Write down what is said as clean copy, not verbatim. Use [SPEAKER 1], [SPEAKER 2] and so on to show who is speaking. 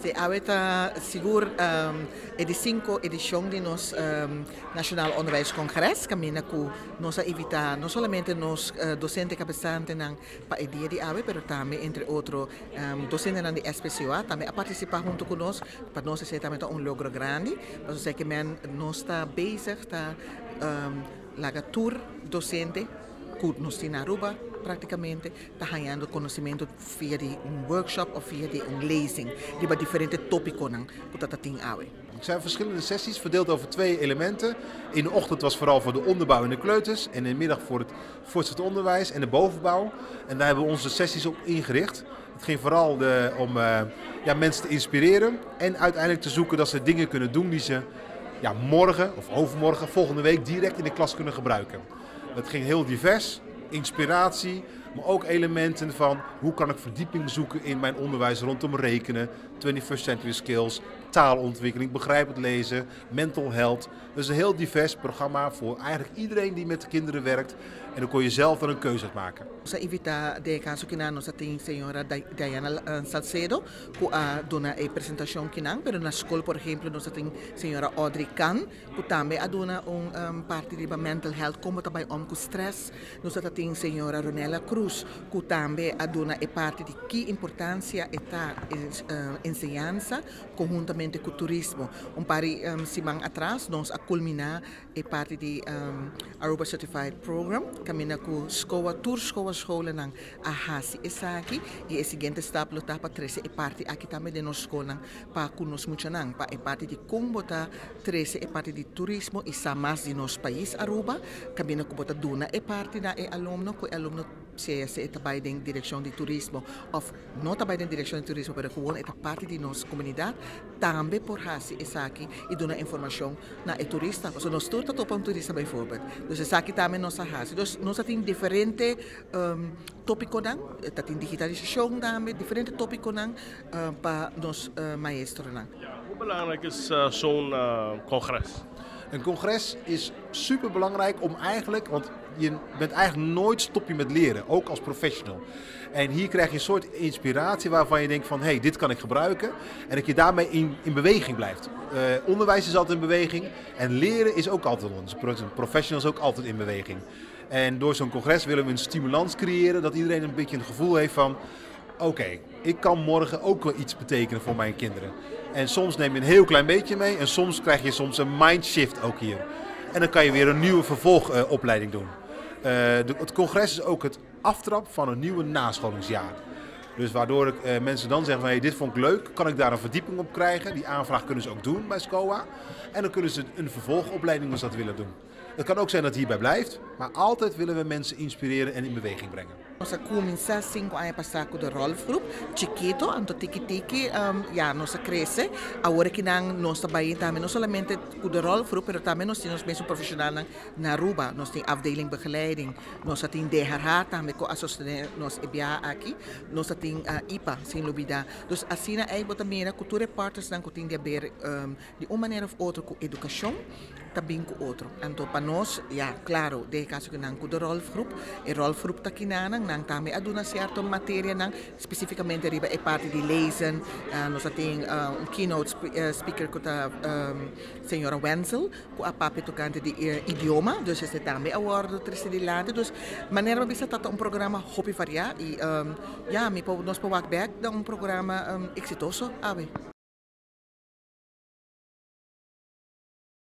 [SPEAKER 1] Si, awe ta sigur e di 5 edicion di nos Nationaal Onderwijscongres, caminda cu nos a invita no solamente nos docente cabesantenan pa e dia di awe, pero tambe, entre otro, docentenan di SPCOA tambe a participa hunto cu nos. Pa nos esey tambe un logro grandi. Pasobra cu men nos ta bezig ta laga tur docente cu nos tin na Aruba practicamente ta hayando conocimento via di un workshop of via di un lezing riba diferente topiconan cu ta tin awe.
[SPEAKER 2] Het zijn verschillende sessies verdeeld over twee elementen. In de ochtend was vooral voor de onderbouw en de kleuters. En in de middag voor het voortgezet onderwijs en de bovenbouw. En daar hebben we onze sessies op ingericht. Het ging vooral om, ja, mensen te inspireren en uiteindelijk te zoeken dat ze dingen kunnen doen die ze, ja, morgen of overmorgen, volgende week direct in de klas kunnen gebruiken. Het ging heel divers, inspiratie, maar ook elementen van hoe kan ik verdieping zoeken in mijn onderwijs rondom rekenen, 21st century skills, taalontwikkeling, begrijpend lezen, mental health. Dus een heel divers programma voor eigenlijk iedereen die met de kinderen werkt. En dan kon je zelf dan een keuze uit maken.
[SPEAKER 1] Nos a invita den caso cu nos tin señora Diana Salcedo cu a duna e presentacion akinan, pero na scol, por ehempel, nos tin señora Audrey Kahn cu tambe a duna un parti di mental health, con tambe om cu stress. Nos tin señora Ronella Cruz cu tambe a duna e parti di ki importancia ta enseñansa conhuntamente cu turismo. Un par di siman atras nos a culmina e parti di Aruba Certified Program, caminda cu SKOA, tur SKOA scholen a hasi esaki y e siguiente stap lo ta pa trece e parti aki tambe den nos scol pa cu nos muchanan, pa e parti di con bo ta trece e parti di turismo y sa mas di nos pais Aruba, caminda cu bo ta duna e parti na e alumno, cu e alumno sea si ta bay den direccion di turismo of no ta bay den direccion di turismo, pero gewoon e parti di nos comunidad, tambe por hasi esaki y duna informacion na e turista. So nos tur ta topa un turista, bijvoorbeeld. Dus esaki tambe nos a hasi. Dus nos tin diferente topiconan, tin digitalisacion tambe, diferente topiconan pa nos maestronan.
[SPEAKER 3] Ja, hoe belangrijk is zo'n congres?
[SPEAKER 2] Een congres is super belangrijk om eigenlijk, want je bent eigenlijk nooit stop je met leren, ook als professional. En hier krijg je een soort inspiratie waarvan je denkt van: hé, hey, dit kan ik gebruiken. En dat je daarmee in beweging blijft. Onderwijs is altijd in beweging en leren is ook altijd, dus een professional is ook altijd in beweging. En door zo'n congres willen we een stimulans creëren dat iedereen een beetje een gevoel heeft van: oké, ik kan morgen ook wel iets betekenen voor mijn kinderen. En soms neem je een heel klein beetje mee en soms krijg je soms een mindshift ook hier. En dan kan je weer een nieuwe vervolgopleiding doen. Het congres is ook het aftrap van een nieuwe nascholingsjaar. Dus waardoor mensen dan zeggen van: hey, dit vond ik leuk, kan ik daar een verdieping op krijgen? Die aanvraag kunnen ze ook doen bij SKOA. En dan kunnen ze een vervolgopleiding als ze dat willen doen. Het kan ook zijn dat het hierbij blijft, maar altijd willen we mensen inspireren en in beweging brengen.
[SPEAKER 1] Nos a cuminsa 5 aña pasa cu de Rolfgroep, chikito, anto tiki tiki, ja, nos a crece. Awor cu nan nos tambe tambe no solamente cu de Rolfgroep, pero tambe nos tin mes profesional na Aruba, nos tin afdeling begeleiding, nos tin DHH tambe cu a sostene nos e biaha aki, nos tin IPA, sin lubida. Dus asina ey bo ta mira cu tur partners nan cu tin di haber di un manera of otro cu educacion, tambe cu otro. Anto pa nos, ja, claro, den caso cu nan cu de Rolfgroep, e Rolfgroep ta akinan, nan tambe a duna cierto materia nan, specificamente riba e parti di lezen, nos tin un keynote speaker cu ta señora Wenzel, cu a papia tocante di idioma, dus esey tambe a wordo treci dilanti. Dus manera bisa ta un programa hopi varia y ja, mi nos por wak back un programa exitoso, awe.